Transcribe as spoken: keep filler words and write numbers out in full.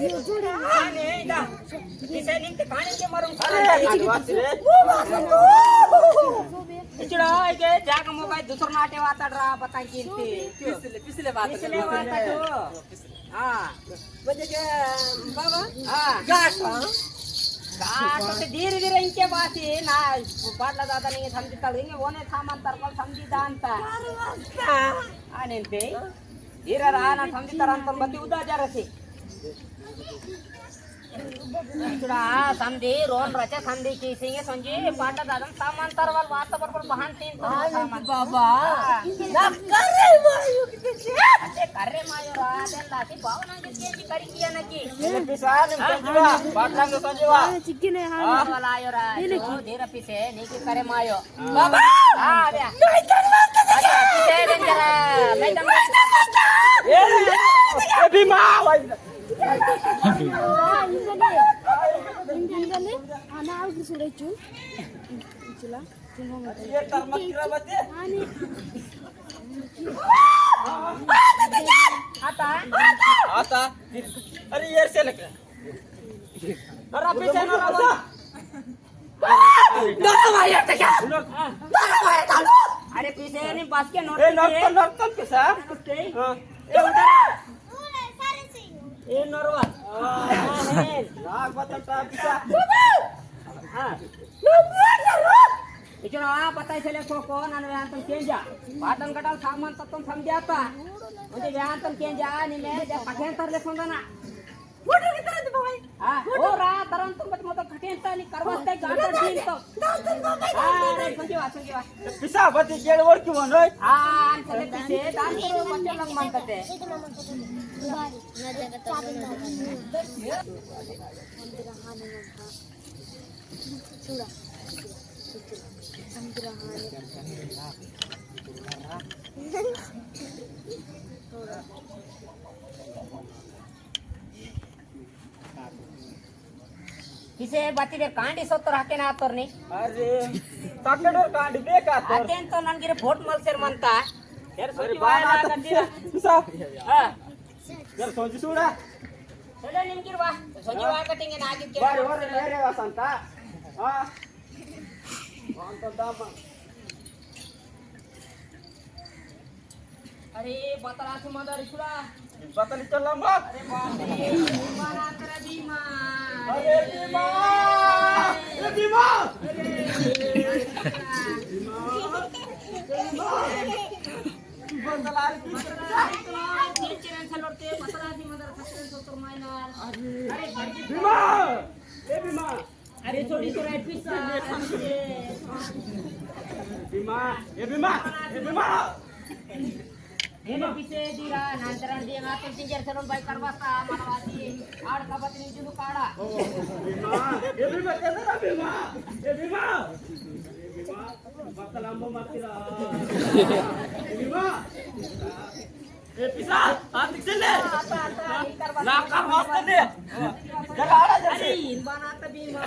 अरे, इदा। इसे निंते काने के मरुम। अरे, खाली बात रे। इचड़ा के जाग मोबाइल दूसर नाटे वाता रा बताई किंती। पिछले, पिछले बात पिछले रे। बात तो। हाँ। म्हणजे के, बाबा? हाँ। गाठ, हाँ? गाठ ते धीरे धीरे इनके बात ही ना, पाटला दादा नहीं समझता, लेकिन वो ने सामान तरकल समझी दानता। अरे वास्ता। आ, नहीं पे। धीरे रहा ना, समझी तरह अंतम बत्ती उदा जा रहे। इचड़ा समधी रोन रचे समधी की सिंगे संजी पाटा दादम सामान तरवाल वाता बरबर बहान तीन तो हाँ, सामान। बाबा। हाँ। ना करे मायो किते। अरे करे मायो रा, देन लासी पावना के चेंज करी किया ना की। ये पिसान हाँ। संजीवा, पाटला के संजीवा। हाँ, चिक्की ने, हाँ। हाँ। वाला आयो रा, ये ले तो की। धीरे पीसे, नी की करे मायो। बाबा! हाँ, आ गया। नहीं करवा के अच्छा, पीछे देन जरा, मैं तम ए, ए, भीमा, भाई। इंजन, इंजन, इंजन, आना आउ की सुड़े चू। चला, तुम हम ये कर्म किरा बते? हाँ, नहीं। आता? आता। अरे, ये से लग रहा। अरे, पीछे ना रहो। नरतम आया ते क्या? नरतम आया तालू। अरे पीछे नहीं, बस के नोट ए, नरतम, नरतम के साहब। ओके। हाँ। ए, उधर आ। ए, नरवा। हाँ, है। नाक बता टा पीछा। हाँ। इचना पता ही चले को, को नन व्यांतम केंजा। बातन कटाल सामान तत्तम समझाता। मुझे व्यांतम केंजा, नहीं मैं जब पठेंतर ले सुनना। फोटो की तरह तो भाई। हाँ, फोटो। हो रहा, तरन तुम बत मतलब खटेन ता नहीं करवाते, गांड दिन तो। हाँ, अरे, सुन के बात, सुन के बात। पिसा बती गेल ओर क्यों बन रही? हाँ, चले पीछे, दान करो, बच्चे लोग मानते थे। चूड़ा। किसे बाती बेर कांडी सोतो रहा के ना तोरनी। अरे, ताकड़ो कांडी बेकार तोर। अतेन तो ननगिरे वोट मलसेर मनता। यार अरे, सोची बाना वाला तो गंदी रा। पिसा। हाँ। यार सोची सूड़ा। चलो निमगिर वा। सोची हाँ। वा कटिंग ना आगे के बार वोट और मलसेर। मेरे वासंता। हाँ। कौन तो दाम। अरे, बतला से मदर इचुला। बतली चल लंबा। अरे बाप रे, भीमा ना तेरा भीमा। अरे भीमा! ए भीमा! अरे, भीमा! भीमा! बतला रे, बतला रे, चेन चेन से लड़ते, बतला से मदर खतरे से तो मायना। अरे, अरे, भीमा! ए भीमा! अरे छोड़ी तो रे पिसा। भीमा, ए भीमा, ए भीमा। ए भीमा। पीछे दीरा, नांतरण दिए, मैं तो सिंगर सलोन भाई करवाता, मनवासी, आड़ का बतनी जुलू काड़ा। ओ, भीमा, ए भीमा, चल ना भीमा, ए भीमा। ए भीमा, बतला मो मत किरा। ए भीमा। ए, पिसा, आंटिक से ले। आता, आता, इनकर बात नाका सुनो। मस्त दे। जरा आड़ा जरा अरे, से। इन बाना तभी मां।